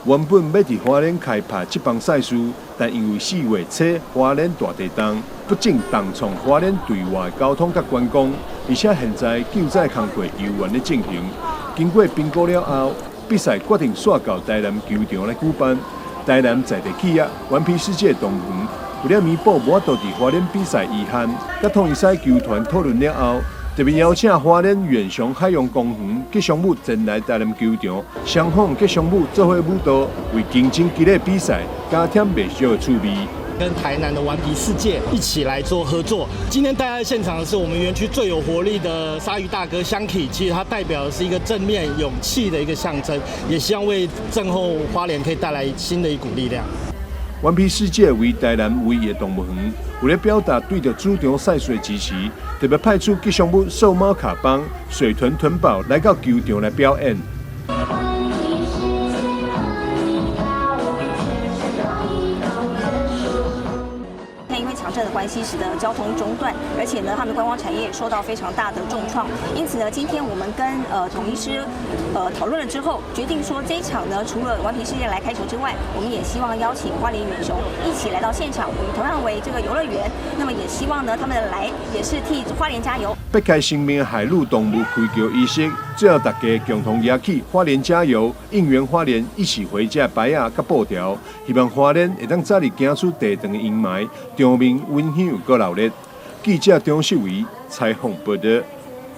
原本欲佇花蓮開拍這枋賽事，但因為4月初花蓮大地動，不僅重創花蓮對外交通佮觀光，而且現在救災工作猶原咧進行。經過評估了後，比賽決定徙到台南球場來舉辦。台南在地企業頑皮世界動物園，為了彌補無法度佇花蓮比賽遺憾，佮統一獅球團討論了後，特別邀請花蓮遠雄海洋公園吉祥物前來台南球場，雙方吉祥物做伙舞蹈，為競爭激烈比賽加添袂少的趣味。跟台南的頑皮世界一起來做合作。今天帶來現場的是我們園區最有活力的鯊魚大哥 Sharky，其實它代表的是一個正面勇氣的一個象徵，也希望為震後花蓮可以帶來新的一股力量。頑皮世界為台南唯一的動物園，為了表達對著主場賽事的支持，特別派出吉祥物瘦貓卡邦、水豚豚寶來到球場來表演。因為強震的關係，使得交通中斷，而且呢，他們觀光產業也受到非常大的重創。因此呢，今天我們跟統一獅討論了之後，決定說這一場呢，除了頑皮世界來開球之外，我們也希望邀請花蓮遠雄一起來到現場，我們同樣為這個遊樂園，那麼也希望呢，他們來也是替花蓮加油。別開生面海陸動物開球儀式，最後大家共同舉起花蓮加油、應援花蓮一起回家牌仔佮布條，希望花蓮會當早日行出地動的陰霾，場面溫馨又閣熱鬧。記者張世維採訪報導。